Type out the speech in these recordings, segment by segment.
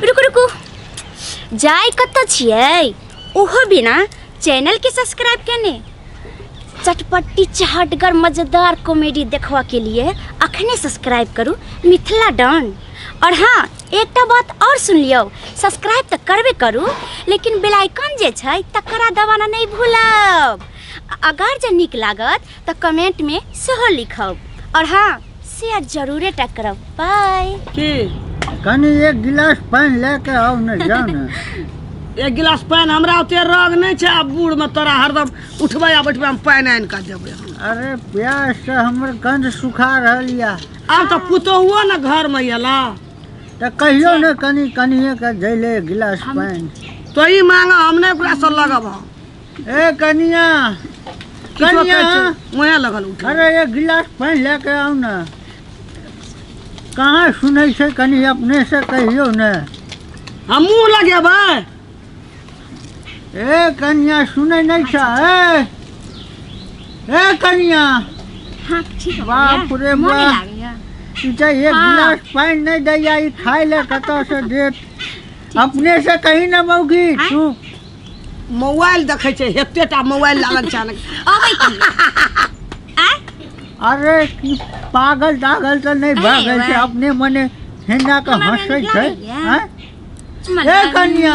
रुकू रुकू, जाय कतऽ छियै ओहो बिना चैनल के सब्सक्राइब केने? चटपटी चहटगर मजेदार कॉमेडी देखवा के लिए अखने सब्सक्राइब करू मिथिला डन। और हाँ, एकटा बात और सुन लियौ, सब्सक्राइब तऽ करबे करू, लेकिन बेल आइकन जे छै तकरा दबाना नहि भूलब। अगर जे नीक लागत तऽ कमेंट में सेहो लिखब, और हाँ, शेयर जरूरे टा करब। बाय। की कनि एक गिलास पानि लए के आउ ने, जाउ ने। एक गिलास पानि हमरा ओते रग नहि छै। आब बूढ़ में तोरा हरदम उठबै आ बैठबै, हम पानि आनि कऽ देबै हम। अरे, प्यास से हमर कंठ सुखा रहल या। आब तऽ पुतोहुओ ने घर में एला। तऽ कहियो ने कनि कनिए के दैले एक गिलास पानि। तो ही मांग, हम नहि ओकरा से लगब हम। ए कनिया, किछो कनिया। कहै छै, मुँहे लगल उठे। अरे, एक गिलास पानि लए के आउ ने। कहाँ सुनै छै? कनि अपने से कहियौ ने। हम मुँह लगेबै? ए कनिया, सुनै नहि छै? ए ए कनिया। हाँ, ठीक है। बाप रे मोने बाप। लागैया। ई तऽ एक हाँ। गिलास पानि नहि दैया, ई खाय लए कतऽ से देत? अपने से कही ने मौगी। आँय? तू मोबाइल देखै छै, एते टा मोबाइल लागल छै ने। अबै की आँय? अरे, की पागल तागल तऽ नहि भऽ अरे गेल छै? वाह। अपने मने हेना कऽ हमरा हँसै नीक छै। लागैया। आँय? ए कनिया,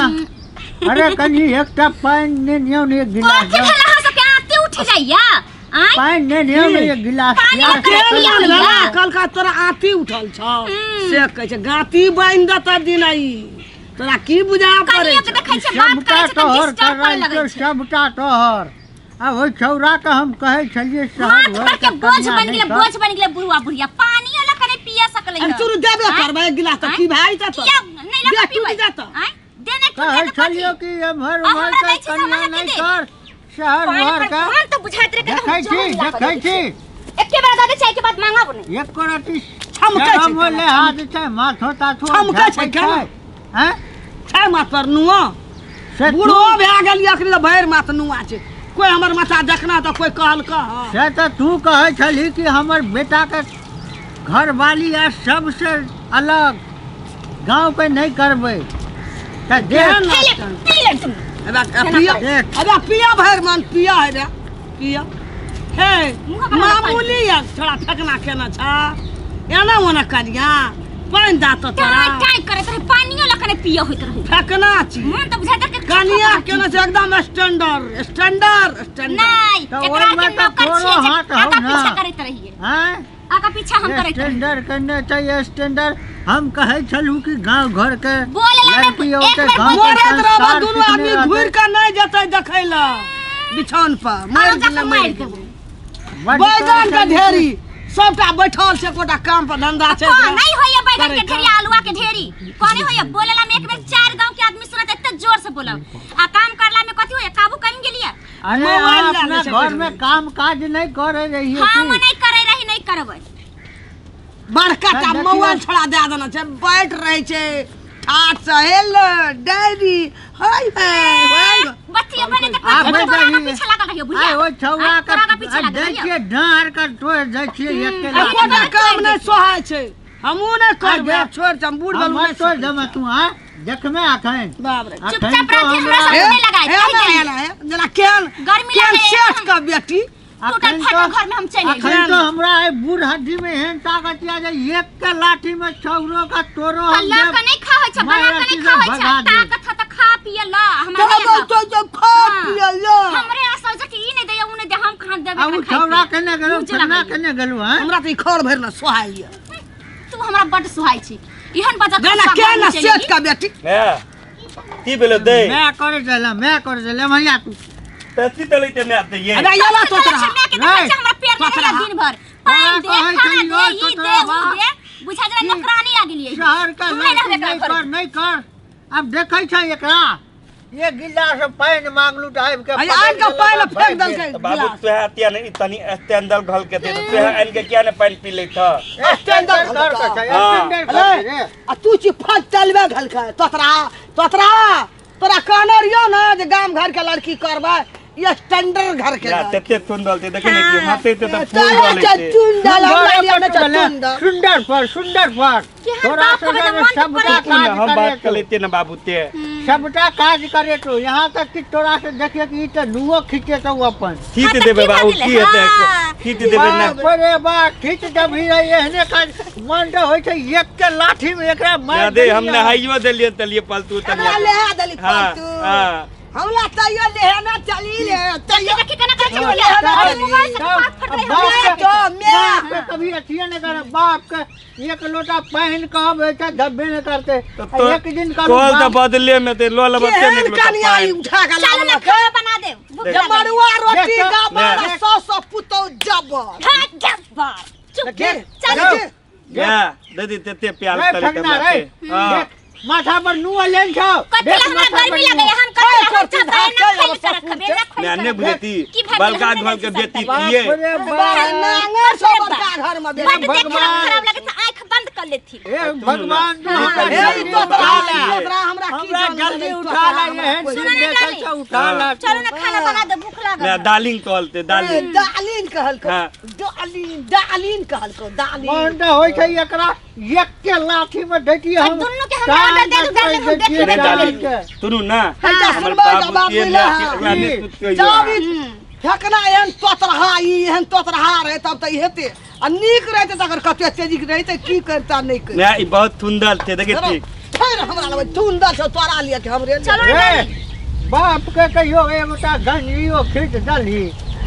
अरे कनि एकटा पानि ने नियौ ने, एक गिलास कथी दऽ। भेल अहाँ सबके? आते उठि जाइया आँय? पानि ने नियौ ने, एक गिलास। पानि प्यास ओकरा लगल पिया छै। होइया। कहलका तोरा आती उठल छौ से कहै छै, गाती बान्हि देतऽ दिन ई, तोरा की बुझा पड़ै कनियो के छौ? देखै छै बात सबटा करै छै तऽ तोहर डिस्टर्ब करल करे लगै छौ, छै। सबटा तोहर। आ ओहि छौड़ा के हम कहै छलियै शहर माथ घर पर के बोझ कनिया बन नहि गेलै, कर। बोझ बन गेलै बुढ़वा बुढ़िया, पानियो लऽ कऽ नहि पिया सकलै। अरे चुरू देबे आँय? करबै एक गिलास तऽ आँय? की भए जेतौ? किया नहि लऽ देह कऽ टूटि पीबै? जेतौ। आँय? दे नहि टूटै कहै तऽ कथी? छलियौ कि एम्हर आ उम्हर हमरा के दै छी तऽ कनिया हमरा नहि के दे। कर, शहर पानि घर पर के कोन तऽ बुझाइत रहै कि देखै हम छी, जहर मिला कऽ देखै दै छी। छियै। एके बेर दऽ दै छै, एहिके बाद मांगब नहि। एक रति छमकै छै शरमो केना, लेहाज छै, माथो ताथो छमकै छै झाँपै केना? छै। आँय? छै माथ पर नुआ? से बूढ़ो तू भए गेलियै, अखनी तऽ भरि माथ नुआ छै। कोइ हमर माथा देखना तऽ कोइ कहलक हँ? से तऽ तू कहै छलही कि हमर बेटाके घरवाली आ सबसे अलग गाँवके नहि करबै, तऽ देख। केहन हे ले, नाचतन? पी ले तुम। अबे पिया। देख। अबे पिया, भरि मन पिया है रे, पिया हे। मुँह पर मामूली या थोड़ा फेकना केना छ, एना ओना करिया पानि दा तो तोरा टाइ टाइ करैत रहे, पानियो लऽ कऽ नहि पिय होइत रहे। फेकना छी। मन तऽ बुझाइत रहे कि कनिया केना छै, एकदम स्टैंडर्ड स्टैंडर्ड स्टैंडर्ड। नहि, तऽ एकरा ओहिमे के तऽ नौकर तोरो छियै जे हाथ हौ आगा ने। पीछा करैत रहियै। आँय? आगा पीछा हम करैत रहियै। स्टैंडर्ड केने छै स्टैंडर्ड। हम कहै छलहुँ कि गाँव घर के बोलेला नहि, लड़की एक औते बेर गाँव के मरैत रहब संस्कार दुनू सिखने आदमी रहतै। घुरि कऽ नहि जेतै देखै लए बिछौन पर, मरि आरो गेलै, जाकऽ मरि मारि गेलै। देबो। बड्ड बैगन के करै छलियै। ढेरी सबटा बैठल छै, एकोटा काम पर धंधा छै? कौन नहीं होइए बैगन के करे ढेरी, आलुआ के ढेरी कौन होइए? बोलेला में एक बेर चार गांव के आदमी सुनत, एते जोर से बोलब, आ काम करला में कथी होइए? काबू कम गेलिए। अरे, मोबाइल अहाँ लए अपना लै छै घर बैठल। में काम काज नहि करे रहियै हम की? नहीं करे रही, नहीं करबै। बड़का टा देखियौ। मोबाइल छोड़ा दए देना छै, बैठ रहै छै ठाठ से, हेलो डैडी, हाय हाय हाय। बच्ची बने तऽ आबै कथी तोरा जाही। के पीछे लागल रहियो बुढ़िया? आइ ओहि छौड़ा आँय, के तोरा के पीछे लागल दै रहियो? छियै डाँर के तोड़ि दै छियै एके लाठी। एकोटा काम नहि सोहाय छै, हमहूँ नहि करबै। आ, आब छोड़ि हम बूढ़ भेलहुँ, हमर नहि तोड़ि सकै देबै छी। तू आँ देखमे अखन। बाप रे। अखन चुपचाप तो रहती, हमरा हमरा सब नहि लगाय, हे कहि ना, देलियै। हे ना, हे जेना केहन गर्मी केहन लागैए सेठ हम के बेटी। टूटल अखन फाटल तो घर में हम चलि अखन अयलियै। तो हमरा एहि बूढ़ हड्डी में एहन ताकत यऽ जे एक के लाठी में छौरो का तोरो तऽ हम लऽ देब। कऽ नहि खा होइ छै, बना कऽ नहि मायावती खा से होइ छै। भगा देब। ताकत ह तऽ खा पिय ल, हमरा चलो नहि आबऽ। तो तो खा हाँ। पिय लो। हमरे आशा छै कि ई नहि दैया, उ नहि दैया, हम कहाँ देबै आ उ एकरा खाय छौड़ा पियै? केने गेलौ? मुँह चला केना गेलियै। केने गेलौ हैं? हमरा तऽ ई खर भरि ने सोहाइए। तू हमरा बड्ड सुहाइ छी, एहन बजत जेना केहन सेठ के बेटी। माय, की भेलो दे? मैं करे चला, मैं करे चला भैया तू। तसी तलै ते माय दे ये। अरे ये ला तोतरा। हमरा पेट में तोतरा। दिन भर पानि दे, तोरा कहै खाना छलियौ, दे, ई दे, तोतरा उ बा। दे, बुझा जरा नौकरानी आ गेलियै। शहर का हम नहि लड़की रहबै नहीं एकरा कर घर। नहीं कर। अब देखै छै एकरा, एक गिलास पानि मांगलू तऽ आबि के अरे आनि के पानि फेंक देलकै। तऽ बाबू गिलास। तोहे अतिया नहीं तनी स्टैंडर्ड घल के दे, तोहे आनि के किया ने पानि पी लैत ह? स्टैंडर्ड कर के छै। हाँ। स्टैंडर्ड कर रे। आ तू छी फल चलबे घलकै। तोतरा तोतरा, तोरा कहने रहियो ने जे गाम घर के लड़की करबै, ई स्टैंडर्ड घर के या तते सुंदर छै देखै नै छियै हंसै छै तऽ फूल तोरा डलै छै चुंडल हमरा लिए नहि छै चुंडल। सुंदर पर सुंदर पर केहन तोरा बाप से होबै तऽ सबटा मन काज तू ने हम बात करे कर लेते ना बाबू ते सबटा काज करे तो यहाँ तक कि तोरा से देखिए कि ई तऽ नुओ खींचे तो अपन खींच हाँ, तऽ देबै की बाबू भऽ की गेलै? हेतै हाँ। खींच देबै ना बाप रे बाप खींच देबही रे एहने काज मन तऽ होइ छै एक के लाठी में एकरा मारि दे हम देलियै। नहाइयो देलियै तलिए पालतू हमरा तनिया लेहा देली हाँ फालतू। हाँ हमरा तैयो लेहना चली ले तैयो देखी केना करै छै हाँ, भैया तब- अरे मोबाइल से तब- बात फट रही बाप हमरा के- तो मेरा बाप के कभी अथिए नहीं करे बाप के एक लोटा पानि कहब ऐसा धब्बे नहीं करते तो तो एक दिन कहलहुँ कॉल तऽ बाप- बदले में ते लोल बत्ते केहन निकलो कनिया ई उठा के चलो ना लावलक खाना बना दे भूख देख। लागल। मड़ुआ रोटी देख तो। गाबर ने। सौ सौ पुतौ जबर हाँ, जब्बार। चुप देख, चलो देख। या दीदी तेते प्यार रे तले ठगना रे हां देख, माथा पर नुआ लेन छौ कथी देख ला हमरा माथा पर गर्मी नुआ। लगैया हम कथी ला हम करती छत धार ना चल खोल अब के रखबे ना खोल मैं के नहीं रखबे। बुझती की भऽ गेल? बलका हमरा घर के नहि बेटी बाप किए बाप रे बाप नांगर सौ बड़का घर में बड देखे में भगवान। खराब लगे तऽ आँख बंद कर लेथिन हे भगवान तू हाँ। हमरा हे जल्दी तोतरा उठा ला। तोतरा हमरा की हमरा जान जल्दी गेलै, उठा तोतरा ला हमरा एहन कोइ- दिन सुनो ना देखै डाली। छौ उठा ला तू। चलो ना खाना बना दे भूख लागल मैं दालिंग कहलते ए, दालिंग डालिन कहलको हाँ। डालिन डालिन कहलको डालिन मन तऽ होइ छै एकरा एक के लाठी में दैतियै आ हम दुनू के हमरा ऑर्डर दे दू, डार्लिंग, हम देख नहीं लेबै। दालिंग सुनू ना अच्छा, हमर सुनबै तऽ बाबू बाप के मिला। ना एकरा नहीं कुछ कहियो जब ई फेकना एहन तोतरहा ई एहन तोतरहा रहे तब तऽ ई हेतै आ नीक रहतै तकर कते तेजी रहतै की करता नहि करता ना ई बहुत सुंदर थे देखे छी फेर हमरा लगै सुन्दर छौ तोरा लिए कि हमरे लिए? चलो ना रे डार्लिंग बाप के कहियो एगोटा गंजियो खींच दलही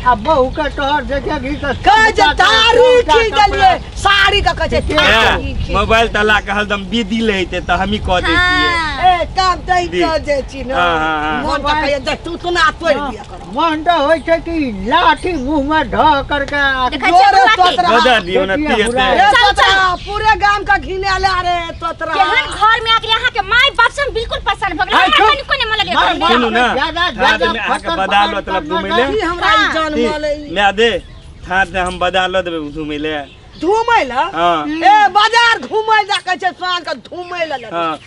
आ बहू के तोहर देखेगी तऽ कहै छै सबटा तारी सबटा खींच कपड़ा देलियै साड़ी के कहै छै तारी खींच। मोबाइल तला के हरदम बीदी लेते तऽ हमी कह देतियै हाँ। ए काम दै दी। कह जाइ छी ने हाँ, हाँ, हाँ। मन तऽ कहैया जे तू तुना तोड़ि दिया कर मन तऽ होइ छै कि लाठी मुँह में धऽ करके आ देखै छियै जोरे बौआ के? तोतरा। बदल दियौ ना बेटिया पियते बुरा ए चल, तोतरा पूरे गाम का घिने ले रे तोतरा केहन घर में आके अहाँ के माय बाप से हम बिल्कुल पसंद भऽ गेल हाय, हमरा चुप। कनिको नहि मन लगैया मार, घर में। मार। सुनू ना ज्यादा थार ज्यादा में अहाँके फकर बदाल फकर मतलब करना घुमै ले की हमरा ई हाँ। जान मले मैं दे थार में हम बदाल देबै घुमै ले घूमै ला हाँ ए बाजार घूमै जा कहै छै साँझ के घूमै ला ले हाँ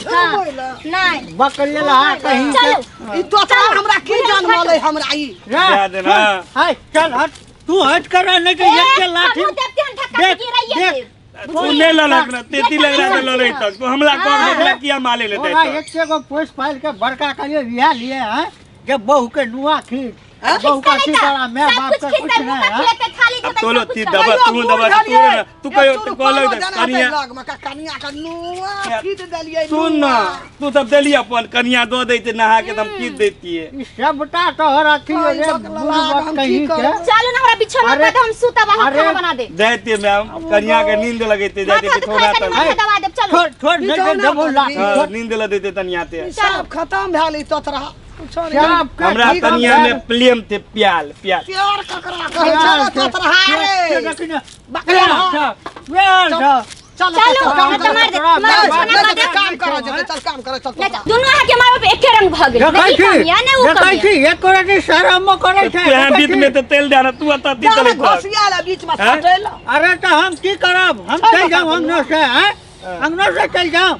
घूमै ला नहि बकलेल हा कहीं के। चलू ई तोतरा हमरा की जान मले हमरा ई रे, दे दे ना। सुन, हाय चल हट तू हट कर नहीं तो एक के लाठी हमहूँ देब तेहन धक्का देख, से गिराइए देख। देब। तू नहीं ललक ना तेती लग रहा है ललक तक तू हमला कर देला किया माले लेते ओना तक एक से गो पोस पाल के बड़का करियो बियाह लिए हैं जब बहू के नुआ खींच बहू का खिसका अथी नहीं करा था। मैं सब बाप कुछ का खिसता, कुछ मुँह नहीं का है खिलेते, थाली अब देते, तोलो सब कुछ ती करते। दबा तू दबा तू ना तू कहियो तू कहलो कनिया कनिया के नुआ खींच देलियै सुन ना तू सब देली अपन कनिया दो देते नहा के त हम खींच देतिए ई सबटा तोहर अथी कोई रे बकला बुढ़बक हम की कहीं के करब? चलू ना हमरा बिछौना अरे- पर दे, हम सुतब अहाँ अरे- खाना बना दे देते मैम कनिया के नींद लगेते जाते माथा कि थोड़ा दुखाए कनी तक माथा दबा देब चलू छोड़ छोड़ नहीं तो बिछौना देबो पर लाठी हाँ, छोड़ नींद ल देते तनिया ते सब खत्म भेल ई तोतरा कुछो नहि सब के हमरा ठीक तनिया हम में प्रेम थे प्याल प्याल प्यार ककरा कहै छै रे तोतरा रे देखी ना बकरा प्यार छ प्यार छ चल चलू, काम हम तऽ मारि कर देब। मार बिछौना पर चल दे। काम कर जेतै चल काम कर चल नहि तऽ दुनू अहाँ के माय बाप एके रंग भऽ गेल देखै नहि ई छी कमिया नहि ओ देखै कमिया छी एको रति शरम करै छै यहाँ देखै बीच छी? में तो तेल डाला तू अता ती जाने चले घर घोसिया ला बीच में हैं? सटेला अरे तो हम की करब हम चल चल जाऊं बता अंगनो से हैं अंगनो से चल जाऊं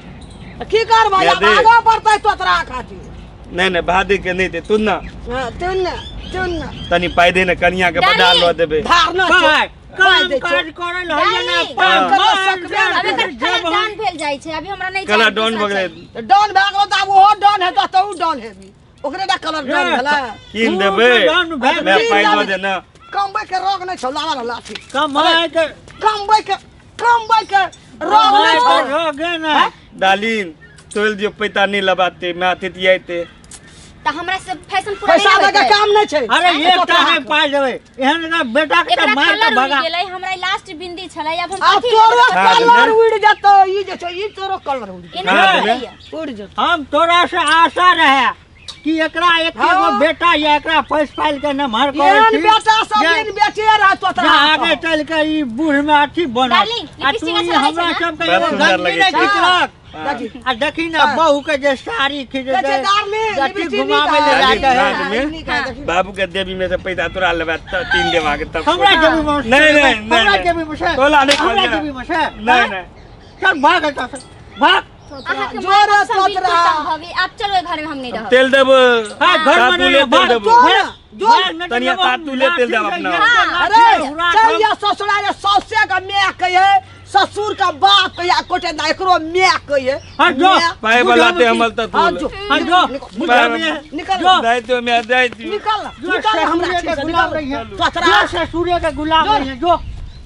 की करबै या आब दे। आगाँ बढ़तै तोतरा खातिर नहीं नहीं भादे के नहीं दे तू ना हाँ तुन ना तुन ना तनी पाई दे ना कनिया के डाली। बदाल ल देबे धारना छौ। काय पाइ काम दै छौ। काज करल होइए ना डाली। पाँच काम करल मार सकबे अभी नहि। एकर जब कलर हम डॉन भेल जाइ छै अभी हमरा नहि कलर चाही डॉन दूसरा भऽ गेलै। चाही। तऽ डॉन भए गेलौ तऽ आब ओहो डॉन हेतौ तऽ उ डॉन हेबी ओकरे टा कलर डॉन रे, भेलै कीन तू देबे तो डॉन भए मैं गेल। पाई दो दे ना कमबै के रोग नहि छौ लावा ना लाठी कमाए के कमबै के कमबै के रोग कमाए नहि के छौ रोगे ना डालीन तोल दियो पैसा नहीं लबाते मैं आते आते तऽ हमरा से फैशन पूरा पैसा नहि दऽ के होइत काम नहि छै अरे ई एकटा तोतरा नहि पाइ देबै एहन ना बेटा के एकरा तऽ मार कलर के उड़ि भगा गेलै हमरा लास्ट बिंदी छलै आब हम आब कथी तोरो लेबै? हाँ, कलर ने। उड़ि जेतौ ई जे छौ ई तोरो कलर उड़ि जेतौ एना हाँ, नहि ने। होइए। उड़ि जेतौ हम तोरा से आशा रहे कि एकरा एक हाँ। एगो बेटा या एकरा पैस पाइल के नमहर करै एहन छी बेटा सब जे- दिन बेटे रह तोतरा जे आगे चल के ई बूढ़ में अथी बनत डार्लिंग, आ तू लिपस्टिक ई अच्छा लगै हमरा छै ना? सबके बड़ एगो सुंदर गंजी लगै नहि छै। खिचलक हाँ। देखी आ देखी ना हाँ। बहू के जे साड़ी खींच कहै छै, डार्लिंग, अथी लिपस्टिक घुमाबै नीक ले है। जाके हाँ, है। में? नीक है, देखी। बाबू के देवी में से पैसा तोरा लेबे त तीन देवा के तब हमरा जेबी में नहीं नहीं हमरा नहीं जेबी में से तोला नहीं हमरा खोल जेबी में से नहीं नहीं चल भाग एतऽ से भाग अहाँके जोरे माय बाप सब बिल्कुल तोतरा। तंग भऽ गेल। आब चलो एहि घर में हम नहीं रहब तेल देबो हाँ, घर में साबुन नहीं ले तेल भाग देबो तोरा। जो तनिया तातू ले तेल देब अपना। अरे चल या ससुराल सौसे का my कहिए, ससुर का बाप कहिए, कोटे ना एकरो my कहिए। हाँ, जो। My. पाए वाला ते हमल त हाँ, तू जो। हाँ, जो। निकल। निकल। जो। दाई तो मैं दाई दियो। निकल जो निकल हमरा ससुरे के से गुलाम निकल। रही है। तोतरा जो ससुरे के गुलाम जो। रही है, जो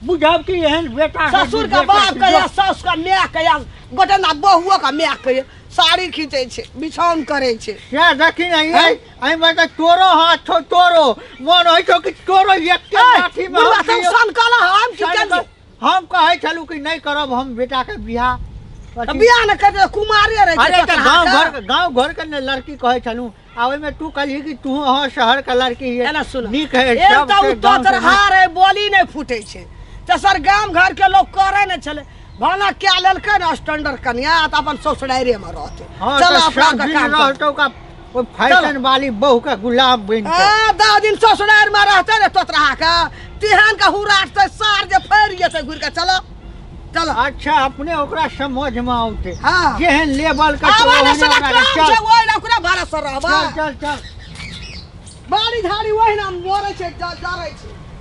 बुझब कि एहन बेटा है, ससुर का बेटा बाप जो। कहिए, सास का my कहिए, गोटे ना बहुओ का my कहिए। साड़ी खींचे छे, बिछौन करे छे। से देखी नहीं है, एहिमे तऽ तोरो हाथ छौ, तोरो मन होइ छौ कि तोरो एके लाठी में बुढ़वा हम तम दियौ। सन कला हम की सन केलियै? हम कहै छलहुँ कि नहि करब हम बेटा के बियाह। तऽ बियाह ने करतै, कुमारे रहै छै। अरे तऽ तोतरा गाँव के। घर, गाँव घर के ने लड़की कहै छलहुँ, आ ओहिमे तू कहली कि तू अहाँ शहर के लड़की है, एना सुन, नीक है एक तऽ सबके ओ गाँव के तोतरहा रहे, बोली नहि फूटे छै। तेसर गाम घर के लोग करे नहि छलै। भाना क्या लेलकै ने स्टैंडर्ड कनिया, तऽ अपन ससुरारे मे रहतै। हाँ, चल तऽ अपना सब के दिन काम कर। रहतौ का ओहि फैशन वाली बहू के गुलाम बनि के। आ, 10 दिन ससुरार मे रहतै ने तोतरहा के, तेहन के हुराटतै सार जे फड़ि जेतै घुरि के। चलो चलो। अच्छा, अपने ओकरा समझ में औते। हाँ। जेहन लेवल के छौ, आबै ने ओहने साला ओकरा काम चल। छै, ओहि ने ओकरा भरोसे रहबै। चल चल चल। बाड़ी झाड़ी ओहिना मरै छै, जरै छै।